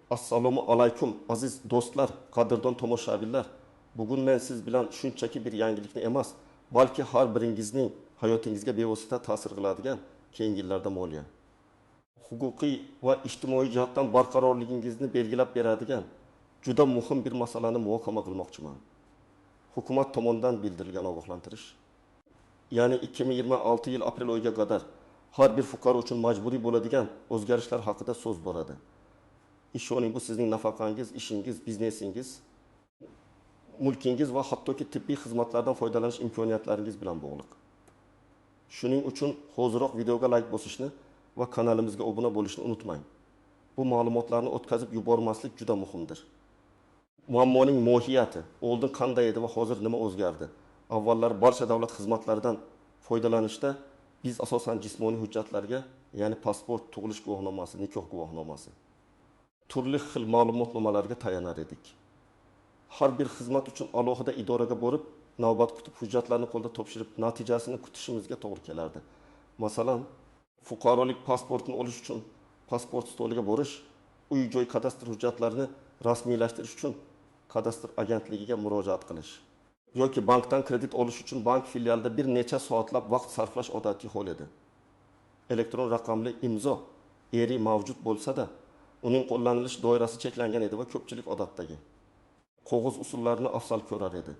Assalomu alaykum aziz do'stlar, qadrdon tomoshabinlar. Bugun men siz bilan shunchaki bir yangilikni emas, balki har biringizning hayotingizga bevosita ta'sir qiladigan keyingi yillarda moliya, huquqiy va ijtimoiy jihatdan barqarorligingizni belgilab beradigan juda muhim bir masalani muhokama qilmoqchiman. Hukumat tomonidan bildirilgan ogohlantirish, ya'ni 2026 yil aprel oyiga qadar har bir fuqaro uchun majburiy bo'ladigan o'zgarishlar haqida so'z boradi. Ishoning, bu sizning nafaqangiz, ishingiz, biznesingiz, mulkingiz va hattoki tibbiy xizmatlardan foydalanish imkoniyatlaringiz bilan bog'liq. Shuning uchun hoziroq videoga like bosishni va kanalimizga obuna bo'lishni unutmang. Bu ma'lumotlarni o'tkazib yubormaslik juda muhimdir. Muammoning mohiyati oldin qanday edi va hozir nima o'zgardi? Avvallar barcha davlat xizmatlaridan foydalanishda biz asosan jismoniy hujjatlarga, ya'ni pasport, tug'ilish guvohnomasi, nikoh guvohnomasi, turli xil ma'lumotnomalarga tayanar edik. Har bir xizmat uchun alohida idoraga borib, navbat kutib, hujjatlarni qo'lda topshirib, natijasini kutishimizga to'g'ri kelardi. Masalan, fuqarolik pasportini olish uchun pasport stoliga borish, uy-joy kadastr hujjatlarini rasmiylashtirish uchun kadastr agentligiga murojaat qilish yoki bankdan kredit olish uchun bank filialida bir necha soatlab vaqt sarflash odatiy hol edi. Elektron raqamli imzo ERI mavjud bo'lsa-da, uning qo'llanilish doirasi cheklangan edi va ko'pchilik odatdagi qog'oz usullarini afzal ko'rar edi.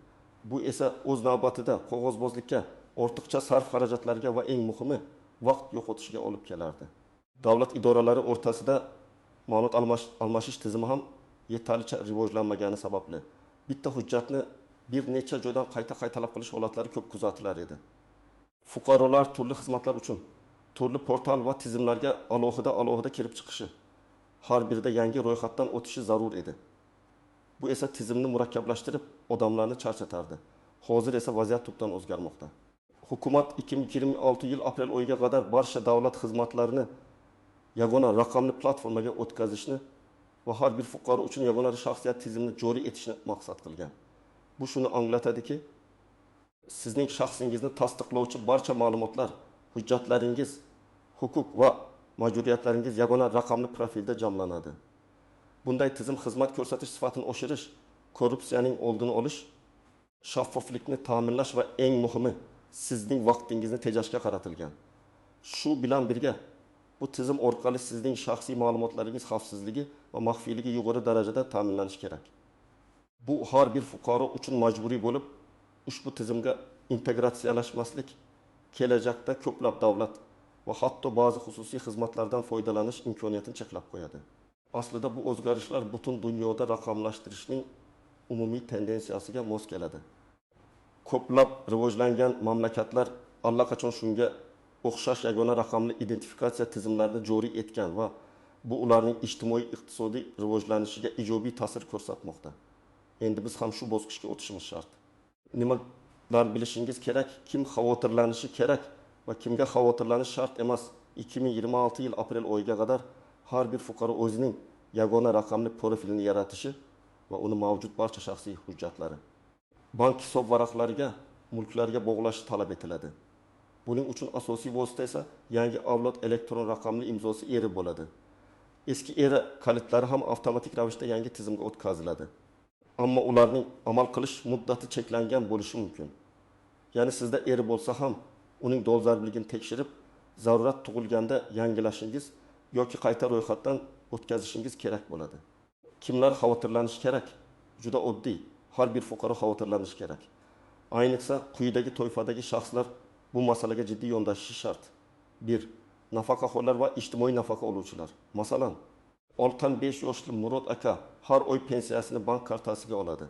Bu esa o'z navbatida qog'ozbozlikka, ortiqcha sarf xarajatlarga va eng muhimi vaqt yo'qotishiga olib kelardi. Davlat idoralari o'rtasida ma'lumot almashish tizimi ham yetarlicha rivojlanmagani sababli bitta hujjatni bir necha joydan qayta-qayta talab qilish holatlari ko'p kuzatilar edi. Fuqarolar turli xizmatlar uchun turli portal va tizimlarga alohida kirib chiqishi, har birida yangi ro'yxatdan o'tishi zarur edi. Bu esa tizimni murakkablashtirib, odamlarni charchatardi. Hozir esa vaziyat tubdan o'zgarmoqda. Hukumat 2026 yil aprel oyiga qadar barcha davlat xizmatlarini yagona raqamli platformaga o'tkazishni va har bir fuqaro uchun yagona shaxsiyat tizimini joriy etishni maqsad qilgan. Bu shuni anglatadiki, sizning shaxsingizni tasdiqlovchi barcha ma'lumotlar, hujjatlaringiz, huquq va majburiyatlaringiz yagona raqamli profilda jamlanadi. Bunday tizim xizmat ko'rsatish sifatini oshirish, korrupsiyaning oldini olish, shaffoflikni ta'minlash va eng muhimi sizning vaqtingizni tejashga qaratilgan. Shu bilan birga bu tizim orqali sizning shaxsiy ma'lumotlaringiz xavfsizligi va maxfiyligi yuqori darajada ta'minlanishi kerak. Bu har bir fuqaro uchun majburiy bo'lib, ushbu tizimga integratsiyalashmaslik kelajakda ko'plab davlat va hatto ba'zi xususiy xizmatlardan foydalanish imkoniyatini cheklab qo'yadi. Aslida bu o'zgarishlar butun dunyoda raqamlashtirishning umumiy tendensiyasiga mos keladi. Ko'plab rivojlangan mamlakatlar allaqachon shunga o'xshash yagona raqamli identifikatsiya tizimlarini joriy etgan va bu ularning ijtimoiy-iqtisodiy rivojlanishiga ijobiy ta'sir ko'rsatmoqda. Endi biz ham shu bosqichga o'tishimiz shart. Nimalar bilishingiz kerak, kim xavotirlanishi kerak va kimga xavotirlanish shart emas. 2026 yil aprel oyiga qadar har bir fuqaro o'zining yagona raqamli profilini yaratishi va uni mavjud barcha shaxsiy hujjatlari, bank hisob varaqlariga, mulklarga bog'lashi talab etiladi. Buning uchun asosiy vosita esa yangi avlod elektron raqamli imzosi ERI bo'ladi. Eski ERI kalitlari ham avtomatik ravishda yangi tizimga o'tkaziladi. Ammo ularning amal qilish muddati cheklangan bo'lishi mumkin. Ya'ni sizda ERI bo'lsa ham uning dolzarbligini tekshirib, zarurat tug'ilganda yangilashingiz yoki qayta ro'yxatdan o'tkazishingiz kerak bo'ladi. Kimlar xavotirlanishi kerak? Juda oddiy. Har bir fuqaro xavotirlanishi kerak. Ayniqsa quyidagi toifadagi shaxslar bu masalaga jiddiy yondashishi shart. 1. Nafaqaxo'rlar va ijtimoiy nafaqa oluvchilar. Masalan, 65 yoshli Murod aka har oy pensiyasini bank kartasiga oladi.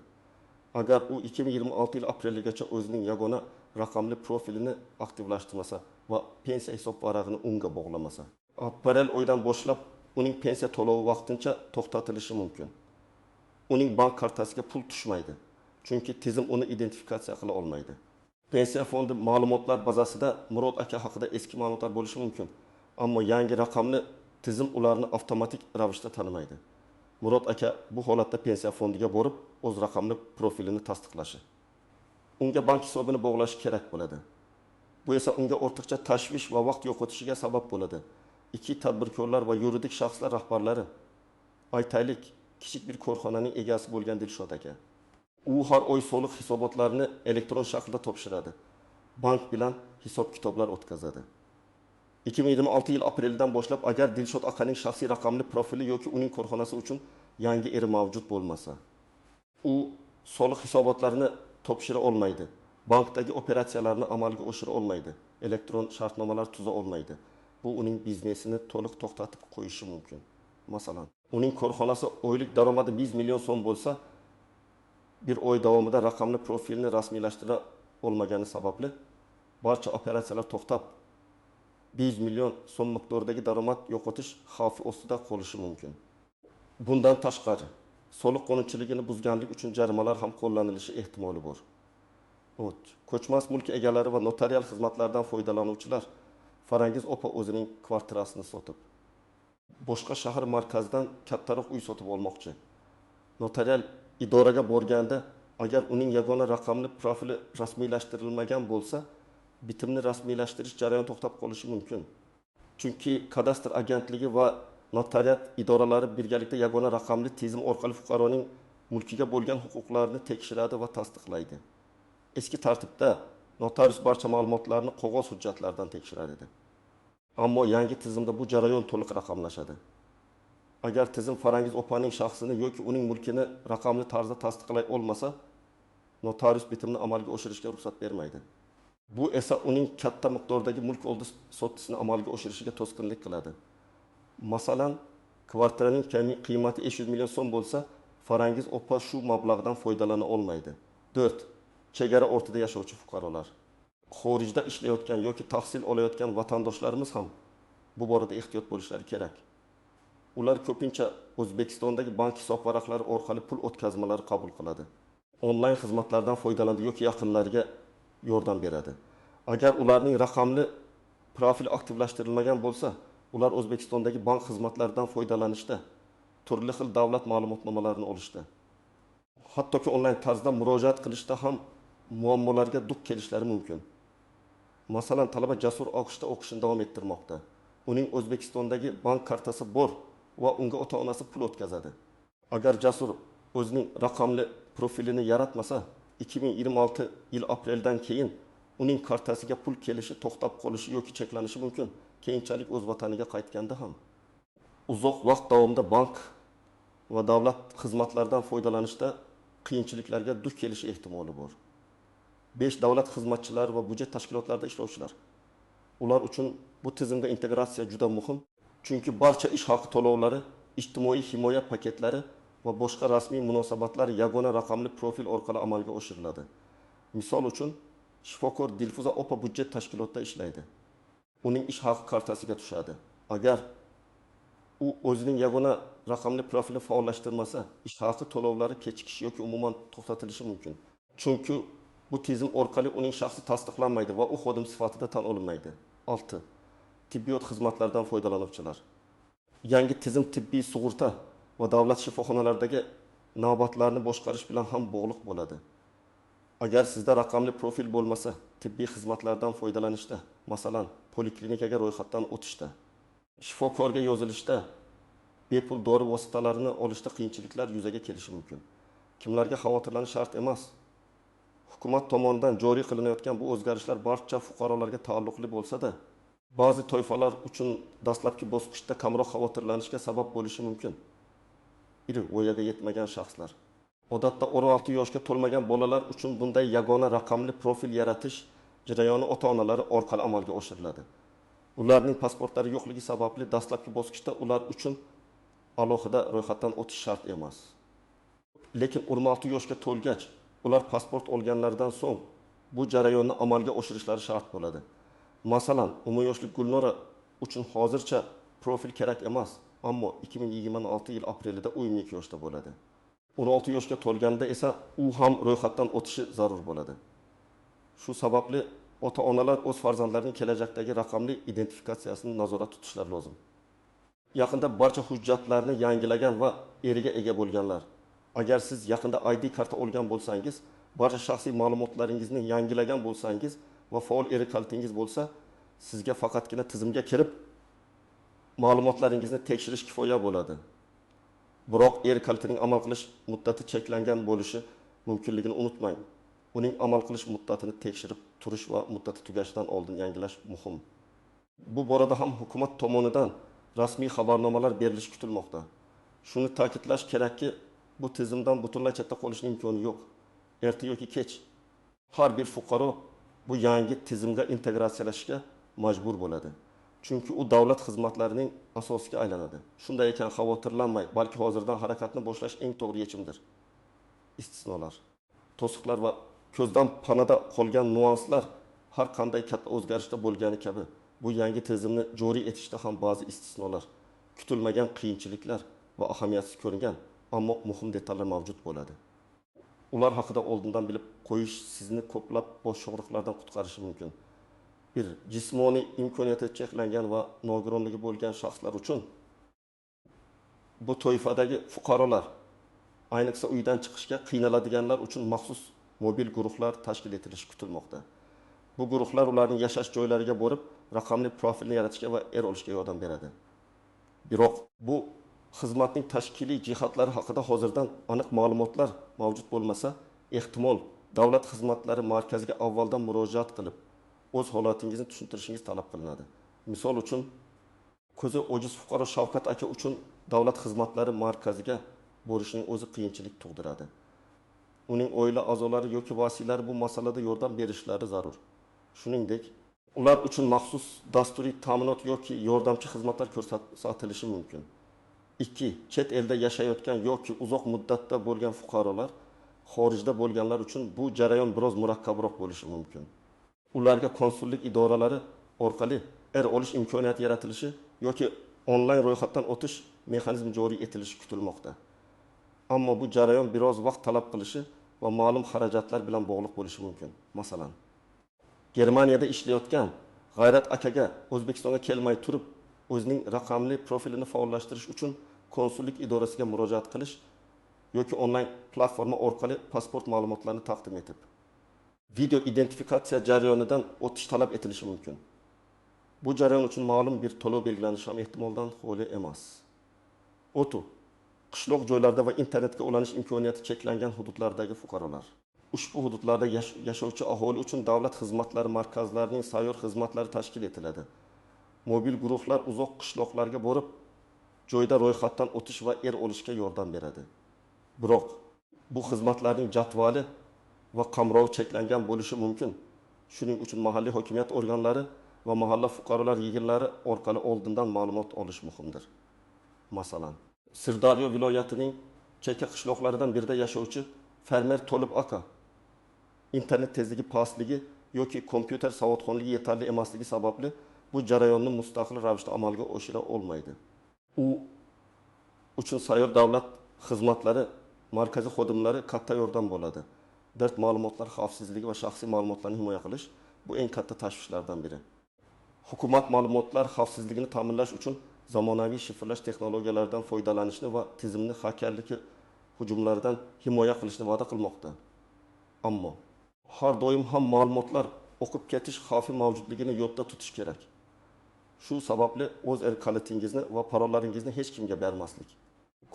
Agar u 2026 yil apreligacha o'zining yagona raqamli profilini aktivlashtirmasa va pensiya hisob varag'ini unga bog'lamasa, aprel oyidan boshlab uning pensiya to'lovi vaqtincha to'xtatilishi mumkin. Uning bank kartasiga pul tushmaydi, chunki tizim uni identifikatsiya qila olmaydi. Pensiya fondi ma'lumotlar bazasida Murod aka haqida eski ma'lumotlar bo'lishi mumkin, ammo yangi raqamli tizim ularni avtomatik ravishda tanimaydi. Murod aka bu holatda pensiya fondiga borib, o'z raqamli profilini tasdiqlashi, unga bank hisobini bog'lashi kerak bo'ladi. Bu esa unga ortiqcha tashvish va vaqt yo'qotishiga sabab bo'ladi. 2. Tadbirkorlar va yuridik shaxslar rahbarlari. Aytaylik, kichik bir korxonaning egasi bo'lgan Dilshod aka. U har oy soliq hisobotlarini elektron shaklda topshiradi. Bank bilan hisob-kitoblar o'tkazadi. 2026 yil aprelidan boshlab agar Dilshod akaning shaxsiy raqamli profili yoki uning korxonasi uchun yangi ERI mavjud bo'lmasa, u soliq hisobotlarini topshira olmaydi, bankdagi operatsiyalarni amalga oshira olmaydi, elektron shartnomalar tuza olmaydi. Bu uning biznesini to'liq to'xtatib qo'yishi mumkin. Masalan, uning korxonasi oylik daromadi 100 million so'm bo'lsa, bir oy davomida raqamli profilni rasmiylashtira olmagani sababli barcha operatsiyalar to'xtab, 5 million so'm miqdoridagi daromad yo'qotish xavfi ostida qolishi mumkin. Bundan tashqari, soliq qonunchiligini buzganlik uchun jarimalar ham qo'llanilishi ehtimoli bor. Ko'chmas mulk egalari va notarial xizmatlardan foydalanuvchilar Farangiz opa o'zining kvartirasini sotib, boshqa shahar markazidan kattaroq uy sotib olmoqchi. Notarial idoraga borganda agar uning yagona raqamli profili rasmiylashtirilmagan bo'lsa, bitimni rasmiylashtirish jarayoni to'xtab qolishi mumkin. Chunki kadastr agentligi va notariat idoralari birgalikda yagona raqamli tizim orqali fuqaroning mulkiga bo'lgan huquqlarini tekshiradi va tasdiqlaydi. Eski tartibda notarius barcha ma'lumotlarni qog'oz hujjatlardan tekshirar edi. Ammo yangi tizimda bu jarayon to'liq raqamlashadi. Agar tizim Farangiz opaning shaxsini yoki uning mulkini raqamli tarzda tasdiqlay olmasa, notarius bitimni amalga oshirishga ruxsat bermaydi. Bu esa uning katta miqdordagi mulk oldi sotdisini amalga oshirishiga to'sqinlik qiladi. Masalan, kvartiraning qiymati 500 million so'm bo'lsa, Farangiz opa shu mablag'dan foydalana olmaydi. 4. Chegara ortida yashovchi fuqarolar. Xorijda ishlayotgan yoki tahsil olayotgan vatandoshlarimiz ham bu borada ehtiyot bo'lishlari kerak. Ular ko'pincha O'zbekistondagi bank hisob varaqlari orqali pul o'tkazmalari qabul qiladi. Onlayn xizmatlardan foydalanadi yoki yaqinlariga yordam beradi. Agar ularning raqamli profili aktivlashtirilmagan bo'lsa, ular O'zbekistondagi bank xizmatlaridan foydalanishda, turli xil davlat ma'lumotnomalarini olishda, hattoki onlayn tarzda murojaat qilishda ham muammolarga duch kelishlari mumkin. Masalan, talaba Jasur AQShda o'qishini davom ettirmoqda. Uning O'zbekistondagi bank kartasi bor va unga ota-onasi pul o'tkazadi. Agar Jasur o'zining raqamli profilini yaratmasa, 2026 yil apreldan keyin uning kartasiga pul kelishi to'xtab qolishi yoki cheklanishi mumkin. Keyinchalik o'z vataniga qaytganda ham uzoq vaqt davomida bank va davlat xizmatlaridan foydalanishda qiyinchiliklarga duch kelishi ehtimoli bor. 5 davlat xizmatchilari va byudjet tashkilotlarida ishlovchilar. Ular uchun bu tizimga integratsiya juda muhim, chunki barcha ish haqi to'lovlari, ijtimoiy himoya paketlari va boshqa rasmiy munosabatlar yagona raqamli profil orqali amalga oshiriladi. Misol uchun, shifokor Dilfuza opa byudjet tashkilotida ishlaydi. Uning ish haqi kartasiga tushadi. Agar u o'zining yagona raqamli profilini faollashtirmasa, ish haqi to'lovlari kechikishi yoki umuman to'xtatilishi mumkin. Chunki bu tizim orqali uning shaxsi tasdiqlanmaydi va u xodim sifatida tan olinmaydi. 6. Tibbiyot xizmatlaridan foydalanuvchilar. Yangi tizim tibbiy sug'urta va davlat shifoxonalaridagi navbatlarni boshqarish bilan ham bog'liq bo'ladi. Agar sizda raqamli profil bo'lmasa, tibbiy xizmatlardan foydalanishda, masalan, poliklinikaga ro'yxatdan o'tishda, shifokorga yozilishda, bepul dori vositalarini olishda qiyinchiliklar yuzaga kelishi mumkin. Kimlarga xavotirlanish shart emas. Hukumat tomonidan joriy qilinayotgan bu o'zgarishlar barcha fuqarolarga taalluqli bo'lsa-da, ba'zi toifalar uchun dastlabki bosqichda kamroq xavotirlanishga sabab bo'lishi mumkin. Voyaga yetmagan shaxslar. Odatda 16 yoshga to'lmagan bolalar uchun bunday yagona raqamli profil yaratish jarayoni ota-onalari orqali amalga oshiriladi. Ularning pasportlari yo'qligi sababli dastlabki bosqichda ular uchun alohida ro'yxatdan o'tish shart emas. Lekin 16 yoshga to'lgach, ular pasport olganlaridan so'ng bu jarayonni amalga oshirishlari shart bo'ladi. Masalan, 10 yoshli Gulnora uchun hozircha profil kerak emas, ammo 2026 yil aprelida u 22 yoshda bo'ladi. 16 yoshga to'lganda esa u ham ro'yxatdan o'tishi zarur bo'ladi. Shu sababli ota-onalar o'z farzandlarining kelajakdagi raqamli identifikatsiyasini nazorat tutishlari lozim. Yaqinda barcha hujjatlarni yangilagan va eriga ega bo'lganlar. Agar siz yaqinda ID karta olgan bo'lsangiz, barcha shaxsiy ma'lumotlaringizni yangilagan bo'lsangiz va faol eri kalitingiz bo'lsa, sizga faqatgina tizimga kirib ma'lumotlaringizni tekshirish kifoya bo'ladi. Biroq R kalitining amal qilish muddati cheklangan bo'lishi mumkinligini unutmang. Uning amal qilish muddatini tekshirib turish va muddati tugashidan oldin yangilash muhim. Bu borada ham hukumat tomonidan rasmiy xabarnomalar berilishi kutilmoqda. Shuni ta'kidlash kerakki, bu tizimdan butunlay chetda qolishning imkoni yo'q. Erta yoki kech har bir fuqaro bu yangi tizimga integratsiyalashishga majbur bo'ladi. Chunki u davlat xizmatlarining asosiga aylanadi. Shunday ekan, xavotirlanmay, balki hozirdan harakatni boshlash eng to'g'ri yechimdir. Istisnolar, to'siqlar va ko'zdan panada qolgan nuanslar har qanday katta o'zgarishda bo'lgani kabi, bu yangi tizimni joriy etishda ham ba'zi istisnolar, kutilmagan qiyinchiliklar va ahamiyatsiz ko'ringan, ammo muhim detallar mavjud bo'ladi. Ular haqida oldindan bilib qo'yish sizni ko'plab bosh og'riqlardan qutqarishi mumkin. Bir, jismoniy imkoniyati cheklangan va nogironligi bo'lgan shaxslar uchun bu toifadagi fuqarolar, ayniqsa uydan chiqishga qiynaladiganlar uchun maxsus mobil guruhlar tashkil etilishi kutilmoqda. Bu guruhlar ularning yashash joylariga borib, raqamli profilni yaratishga va olishga yordam beradi. Biroq bu xizmatning tashkiliy jihatlari haqida hozirdan aniq ma'lumotlar mavjud bo'lmasa, ehtimol davlat xizmatlari markaziga avvaldan murojaat qilib, o'z holatingizni tushuntirishingiz talab qilinadi. Misol uchun, ko'zi ojiz fuqaro Shavkat aka uchun davlat xizmatlari markaziga borishning o'zi qiyinchilik tug'diradi. Uning oila a'zolari yoki vasiylari bu masalada yordam berishlari zarur. Shuningdek, ular uchun maxsus dasturiy ta'minot yoki yordamchi xizmatlar ko'rsatilishi mumkin. 2. Chet elda yashayotgan yoki uzoq muddatda bo'lgan fuqarolar, xorijda bo'lganlar uchun bu jarayon biroz murakkabroq bo'lishi mumkin. Ularga konsullik idoralari orqali olish imkoniyati yaratilishi yoki onlayn ro'yxatdan o'tish mexanizmi joriy etilishi kutilmoqda. Ammo bu jarayon biroz vaqt talab qilishi va ma'lum xarajatlar bilan bog'liq bo'lishi mumkin. Masalan, Germaniyada ishlayotgan G'ayrat akaga O'zbekistonga kelmay turib, o'zining raqamli profilini faollashtirish uchun konsullik idorasiga murojaat qilish yoki onlayn platforma orqali pasport ma'lumotlarini taqdim etib, video identifikatsiya jarayonidan o'tish talab etilishi mumkin. Bu jarayon uchun ma'lum bir to'lov belgilanishi ham ehtimoldan xoli emas. O'tuv qishloq joylarda va internetga ulanish imkoniyati cheklangan hududlardagi fuqarolar. Ushbu hududlarda yashovchi aholi uchun davlat xizmatlari markazlarining sayyor xizmatlari tashkil etiladi. Mobil guruhlar uzoq qishloqlarga borib, joyda ro'yxatdan o'tish va olishga yordam beradi. Biroq bu xizmatlarning jadvali va qamrovi cheklangan bo'lishi mumkin. Shuning uchun mahalliy hokimiyat organlari va mahalla fuqarolar yig'inlari orqali oldindan ma'lumot olish muhimdir. Masalan, Sirdaryo viloyatining chekka qishloqlaridan birida yashovchi fermer To'lib aka internet tezligi pastligi yoki kompyuter savodxonligi yetarli emasligi sababli bu jarayonni mustaqil ravishda amalga oshira olmaydi. U uchun sayyor davlat xizmatlari markazi xodimlari katta yordam bo'ladi. Dard ma'lumotlar xavfsizligi va shaxsiy ma'lumotlarni himoya qilish bu eng katta tashvishlardan biri. Hukumat ma'lumotlar xavfsizligini ta'minlash uchun zamonaviy shifrlash texnologiyalaridan foydalanishni va tizimni xakerlik hujumlaridan himoya qilishni va'da qilmoqda. Ammo har doim ham ma'lumotlar o'qib ketish xavfi mavjudligini yodda tutish kerak. Shu sababli o'z kalitingizni va parollaringizni hech kimga bermaslik,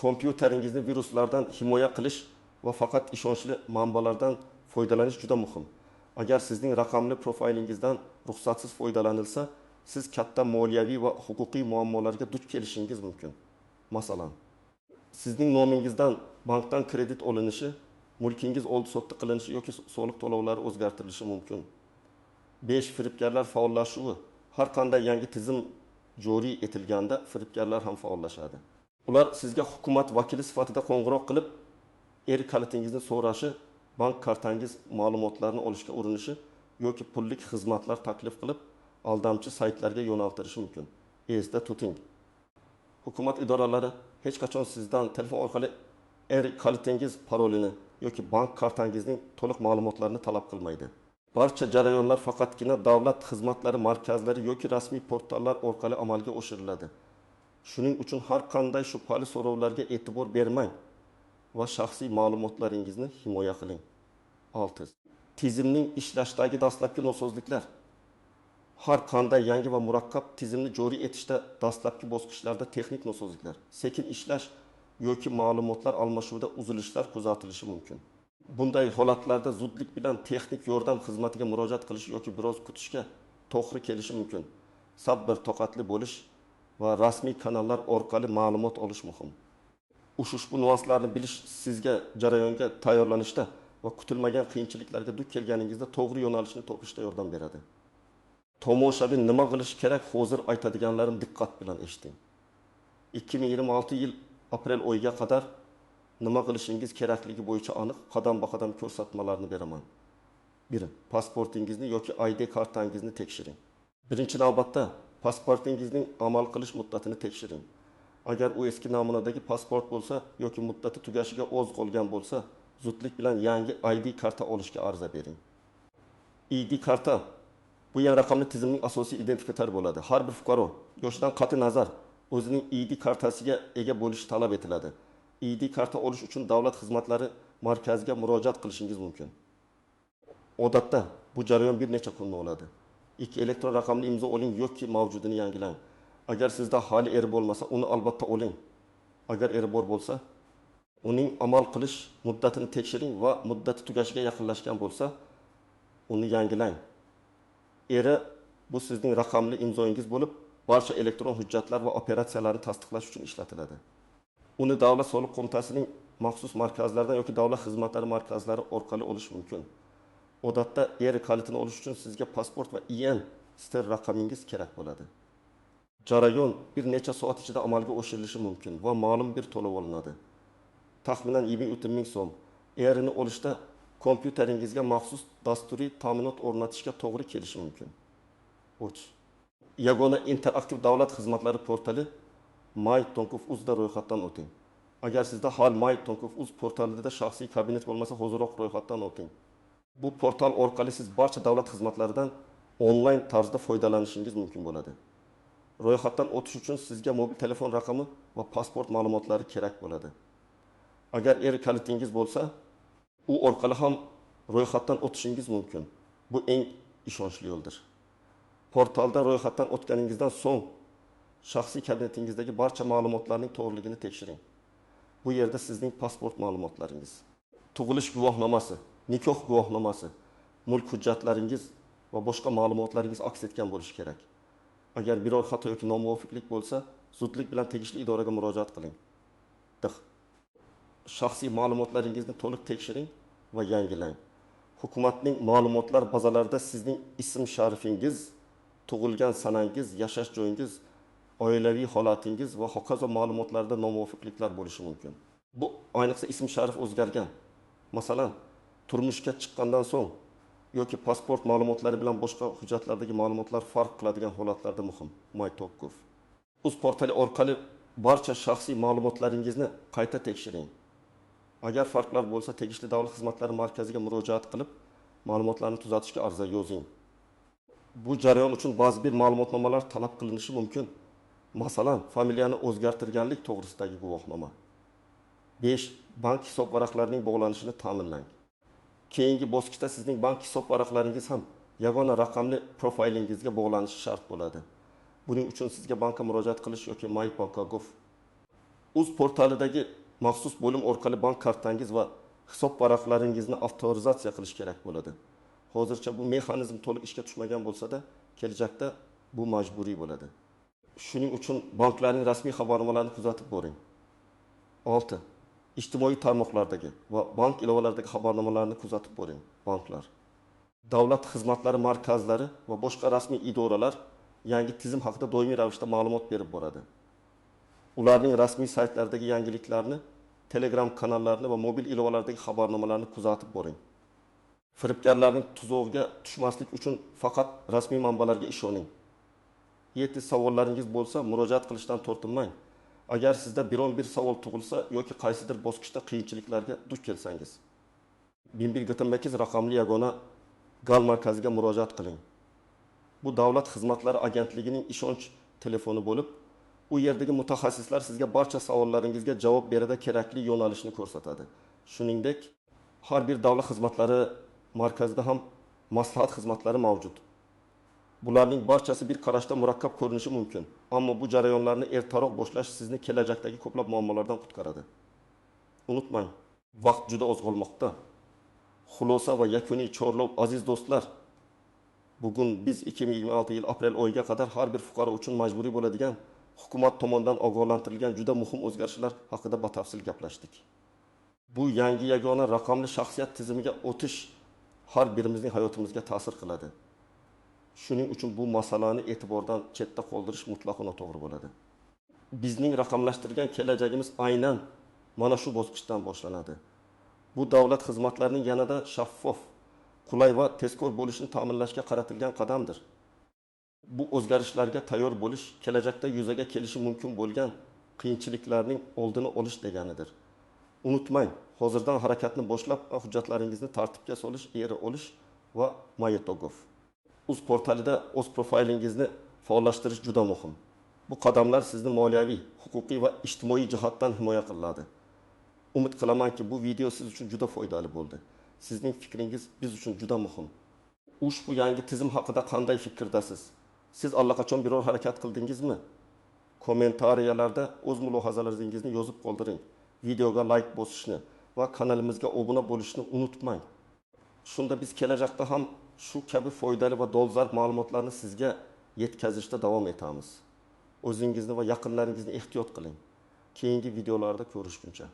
kompyuteringizni viruslardan himoya qilish va faqat ishonchli manbalardan foydalanish juda muhim. Agar sizning raqamli profilingizdan ruxsatsiz foydalanilsa, siz katta moliyaviy va huquqiy muammolarga duch kelishingiz mumkin. Masalan, sizning nomingizdan bankdan kredit olinishi, mulkingiz oldi-sotdi qilinishi yoki soliq to'lovlari o'zgartirilishi mumkin. 5. Firibgarlar faollashuvi. Har qanday yangi tizim joriy etilganda firibgarlar ham faollashadi. Ular sizga hukumat vakili sifatida qo'ng'iroq qilib, kalitingizni so'rashi, bank kartangiz ma'lumotlarini olishga urinishi yoki pullik xizmatlar taklif qilib, aldamchi saytlarga yo'naltirishi mumkin. Esda tuting. Hukumat idoralari hech qachon sizdan telefon orqali kalitingiz parolini yoki bank kartangizning to'liq ma'lumotlarini talab qilmaydi. Barcha jarayonlar faqatgina davlat xizmatlari markazlari yoki rasmiy portallar orqali amalga oshiriladi. Shuning uchun har qanday shubhali so'rovlarga e'tibor bermang va shaxsiy ma'lumotlaringizni himoya qiling. 6. Tizimning ishlashdagi dastlabki nosozliklar. Har qanday yangi va murakkab tizimni joriy etishda dastlabki bosqichlarda texnik nosozliklar, sekin ishlash yoki ma'lumotlar almashuvida uzilishlar kuzatilishi mumkin. Bunday holatlarda zudlik bilan texnik yordam xizmatiga murojaat qilish yoki biroz kutishga to'g'ri kelishi mumkin. Sabr, toqatli bo'lish va rasmiy kanallar orqali ma'lumot olish muhim. Ushbu nyuanslarni bilish sizga jarayonga tayyorlanishda va kutilmagan qiyinchiliklarga duch kelganingizda to'g'ri yo'nalishni topishda yordam beradi. Tomoshabin nima qilish kerak, hozir aytadiganlarim diqqat bilan eshiting. 2026 yil aprel oyiga qadar nima qilishingiz kerakligi bo'yicha aniq qadam-ba-qadam ko'rsatmalarni beraman. 1. Pasportingizni yoki ID kartangizni tekshiring. Birinchi navbatda pasportingizning amal qilish muddatini tekshiring. Agar u eski namunadagi pasport bo'lsa yoki muddati tugashiga oz qolgan bo'lsa, zudlik bilan yangi ID karta olishga arza bering. ID karta bu yangi raqamli tizimning asosiy identifikatori bo'ladi. Har bir fuqaro yoshidan qat'i nazar o'zining ID kartasiga ega bo'lishi talab etiladi. ID karta olish uchun davlat xizmatlari markaziga murojaat qilishingiz mumkin. Odatda bu jarayon bir necha kunni oladi. 2. Elektron raqamli imzo oling yoki mavjudini yangilang. Agar sizda hali eri bo'lmasa, uni albatta oling. Agar eri bor bo'lsa, uning amal qilish muddatini tekshiring va muddati tugashiga yaqinlashgan bo'lsa, uni yangilang. Eri bu sizning raqamli imzoyingiz bo'lib, barcha elektron hujjatlar va operatsiyalarni tasdiqlash uchun ishlatiladi. Uni Davlat soliq qo'mitasining maxsus markazlaridan yoki davlat xizmatlari markazlari orqali olish mumkin. Odatda eri kalitini olish uchun sizga pasport va IN ster raqamingiz kerak bo'ladi. Jarayon bir necha soat ichida amalga oshirilishi mumkin va ma'lum bir to'lov olinadi. Taxminan 23 ming so'm. Erini olishda kompyuteringizga maxsus dasturiy ta'minot o'rnatishga to'g'ri kelishi mumkin. 3. Yagona interaktiv davlat xizmatlari portali my.gov.uzda ro'yxatdan o'ting. Agar sizda hali my.gov.uz portalida shaxsiy kabinet bo'lmasa, hoziroq ro'yxatdan o'ting. Bu portal orqali siz barcha davlat xizmatlaridan onlayn tarzda foydalanishingiz mumkin bo'ladi. Ro'yxatdan o'tish uchun sizga mobil telefon raqami va pasport ma'lumotlari kerak bo'ladi. Agar er kalitingiz bo'lsa, u orqali ham ro'yxatdan o'tishingiz mumkin. Bu eng ishonchli yo'ldir. Portalda ro'yxatdan o'tganingizdan so'ng shaxsiy kabinetingizdagi barcha ma'lumotlarning to'g'riligini tekshiring. Bu yerda sizning pasport ma'lumotlaringiz, tug'ilish guvohnomasi, nikoh guvohnomasi, mulk hujjatlaringiz va boshqa ma'lumotlaringiz aks etgan bo'lishi kerak. Agar biror xato yoki nomuvofiqlik bo'lsa, zudlik bilan tegishli idoraga murojaat qiling. Shaxsiy ma'lumotlaringizni to'liq tekshiring va yangilang. Hukumatning ma'lumotlar bazalarida sizning ism sharifingiz, tug'ilgan sanangiz, yashash joyingiz, oilaviy holatingiz va hokazo ma'lumotlarda nomuvofiqliklar bo'lishi mumkin. Bu ayniqsa ism sharif o'zgargan. Masalan, turmushga chiqqandan so'ng yoki pasport ma'lumotlari bilan boshqa hujjatlardagi ma'lumotlar farq qiladigan holatlarda muhim. My.gov. Uz portali orqali barcha shaxsiy ma'lumotlaringizni qayta tekshiring. Agar farqlar bo'lsa, tegishli davlat xizmatlari markaziga murojaat qilib, ma'lumotlarni tuzatishga arza yozing. Bu jarayon uchun ba'zi bir ma'lumotnomalar talab qilinishi mumkin. Masalan, familiyani o'zgartirganlik to'g'risidagi guvohnoma. 5. Bank hisob varaqlarining bog'lanishini ta'minlang. Keyingi bosqichda sizning bank hisob varaqlaringiz ham yagona raqamli profilingizga bog'lanishi shart bo'ladi. Buning uchun sizga bankka murojaat qilish yoki my.gov. Uz portalidagi maxsus bo'lim orqali bank kartangiz va hisob varaqlaringizni avtorizatsiya qilish kerak bo'ladi. Hozircha bu mexanizm to'liq ishga tushmagan bo'lsa-da, kelajakda bu majburiy bo'ladi. Shuning uchun banklarning rasmiy xabarnomalarini kuzatib boring. 6. Ijtimoiy tarmoqlardagi va bank ilovalaridagi xabarnomalarni kuzatib boring. Banklar, davlat xizmatlari markazlari va boshqa rasmiy idoralar yangi tizim haqida doimiy ravishda ma'lumot berib boradi. Ularning rasmiy saytlaridagi yangiliklarni, Telegram kanallarini va mobil ilovalardagi xabarnomalarni kuzatib boring. Firibgarlarning tuzog'iga tushmaslik uchun faqat rasmiy manbalarga ishoning. 7. Savollaringiz bo'lsa, murojaat qilishdan tortinmang. Agar sizda biron bir savol tug'ilsa yoki qaysidir bosqichda qiyinchiliklarga duch kelsangiz, 1128 raqamli yagona gal markaziga murojaat qiling. Bu davlat xizmatlari agentligining ishonch telefoni bo'lib, u yerdagi mutaxassislar sizga barcha savollaringizga javob beradi, kerakli yo'nalishni ko'rsatadi. Shuningdek, har bir davlat xizmatlari markazida ham maslahat xizmatlari mavjud. Bularning barchasi bir qarashda murakkab ko'rinishi mumkin, ammo bu jarayonlarni ertaroq boshlash sizni kelajakdagi ko'plab muammolardan qutqaradi. Unutmang, vaqt juda oz qolmoqda. Xulosa va yakuniy chorlov. Aziz do'stlar, bugun biz 2026-yil aprel oyiga qadar har bir fuqaro uchun majburiy bo'ladigan, hukumat tomonidan ogohlantirilgan juda muhim o'zgarishlar haqida batafsil gaplashdik. Bu yangi yagona raqamli shaxsiyat tizimiga o'tish har birimizning hayotimizga ta'sir qiladi. Shuning uchun bu masalani e'tibordan chetda qoldirish mutlaqo noto'g'ri bo'ladi. Bizning raqamlashtirilgan kelajagimiz aynan mana shu bosqichdan boshlanadi. Bu davlat xizmatlarining yanada shaffof, qulay va tezkor bo'lishini ta'minlashga qaratilgan qadamdir. Bu o'zgarishlarga tayyor bo'lish kelajakda yuzaga kelishi mumkin bo'lgan qiyinchiliklarning oldini olish deganidir. Unutmang, hozirdan harakatni boshlab, hujjatlaringizni tartibga solish, ERA olish va myetogov uz portalida o'z profilingizni faollashtirish juda muhim. Bu qadamlar sizni moliyaviy, huquqiy va ijtimoiy jihatdan himoya qiladi. Umid qilamanki, bu video siz uchun juda foydali bo'ldi. Sizning fikringiz biz uchun juda muhim. Ushbu yangi tizim haqida qanday fikrdasiz? Siz allaqachon biror harakat qildingizmi? Kommentariyalarda o'z mulohazalaringizni yozib qoldiring. Videoga layk bosishni va kanalimizga obuna bo'lishni unutmang. Shunda biz kelajakda ham shu kabi foydali va dolzarb ma'lumotlarni sizga yetkazishda davom etamiz. O'zingizni va yaqinlaringizni ehtiyot qiling. Keyingi videolarda ko'rishguncha.